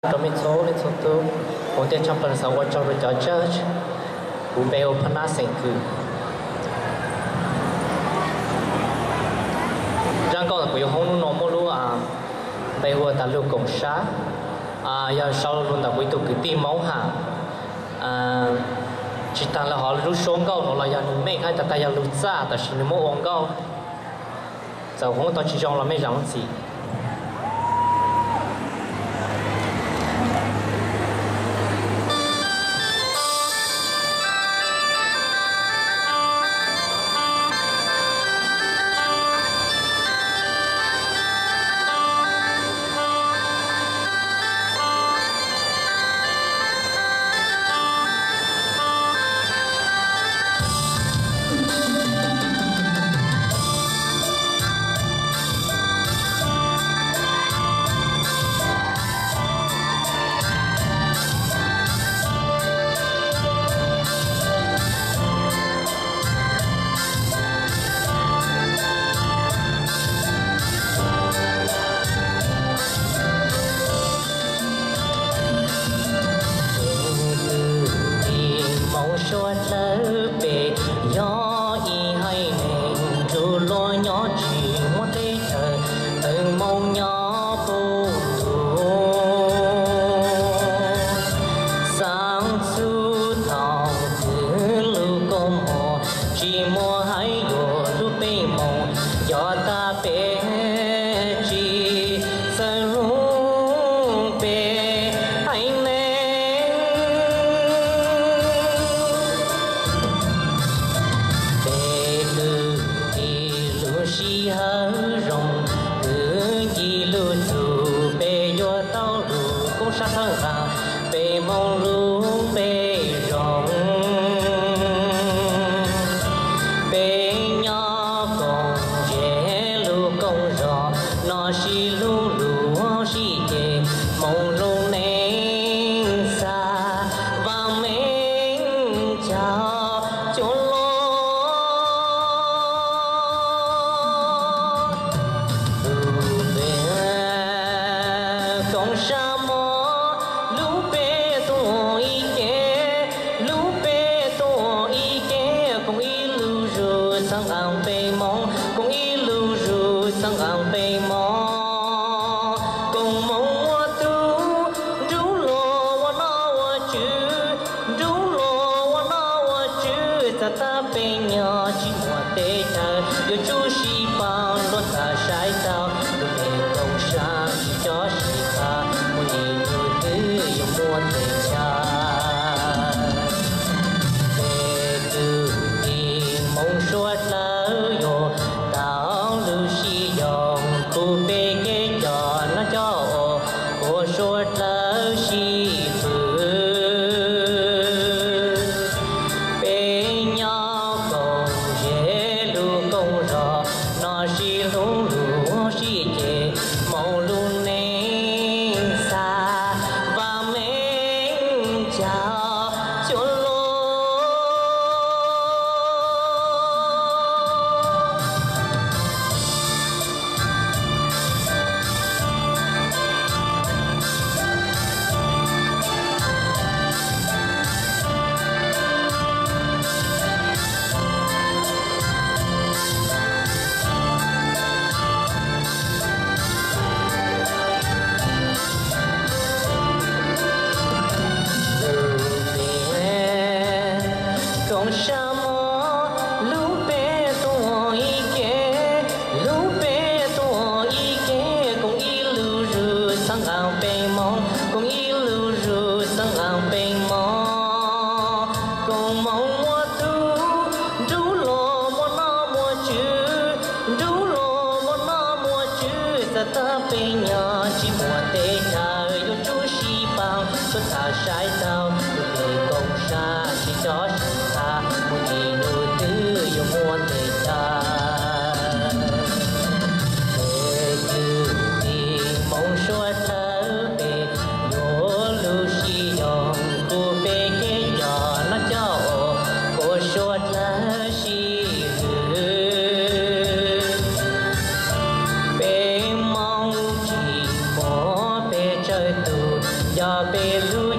Rau mej txhua leej txhua tug, kuv tej tshaj plaws xav ua tsaug rau cov judge. Kuv npe hu Phaj Nab xeem Kws. Zaj nkauj kuv yuav hoob hnub no muaj lub npe hu ua tas lug koom sab, yog sau lug ntawm kuv ib tug kwv tij Moob has. Tsis taag le hov lub suab nkauj no los yog nws mej hab tas tag yog lug txaj, tab sis nws muab ua nkauj. Txawm hoob tau tsis zoo los mej zam lub txim. Tus kwv tij Moob suav dlawb peb yog ib haiv neeg nrug luag nyob tsis muaj teb chaws, tawg Moob nyob puv tug. Xaav txug thaum twg lug koom mos tsis muaj haiv yuav lug peb Moob, yog tas peb tsis txawj hlub peb haiv neeg. Peb kwv tij lub sij hawm zoo, kwv tij lub txuj peb yuav tau lug koob sab thawj nqaa, peb Moob lub npe zoo. Peb nyob koom ze lub koom zos, noj sib hlub lug sib ceg, Moob lub neej xav vaam meej cog cuaj luaj. Lub npe koom sab mob, lub npe tuaj ib ce, lub npe tuaj ib ce, koom ib lub zug txhawb nqaa peb Moob, koom ib lub zug txhawb nqaa peb Moob, koom Moob ua tug nrug luag ua noj ua tswv, nrug luag ua noj ua tswv, txawm tas peb nyob tsis muaj teb chaws, yuav tsum sib paab luag txhaj saib tau, lub npe koom sab tsis cov sib tag, muaj ib nub twg yuav muaj teb chaws. Peb kwv tij Moob suav dlawb yuav tau lub sij yoog, khuv peb kev coj noj coj ua, ua suav dlawb sib fwv. Peb nyob koom ze lub koom zos, noj sib hlub lug sib ceg, Moob lub neej xav vaam meej cog cuaj luaj. Lub npe koom sab mob, lub npe tuaj ib ce, lub npe tuaj ib ce, koom ib lub zug txhawb nqaa peb Moob, koom ib lub zug txhawb nqaa peb Moob, koom Moob ua tug nrug luag muaj noj muaj tswv, nrug luag muaj noj muaj tswv, txawm tas peb nyob tsis muaj teb chaws, yuav tsum sib paab luag txhaj saib tau, lub npe koom sab tsis cov sib tag, muaj ib nub twg yuav muaj teb chaws. Peb kwv tij Moob suav dlawb peb yuav lub sij yoog, khuv peb kev coj noj coj ua, ua suav dlawb sib fwv. Peb Moob tsis muaj peb tsawg tug, Yog peb hlub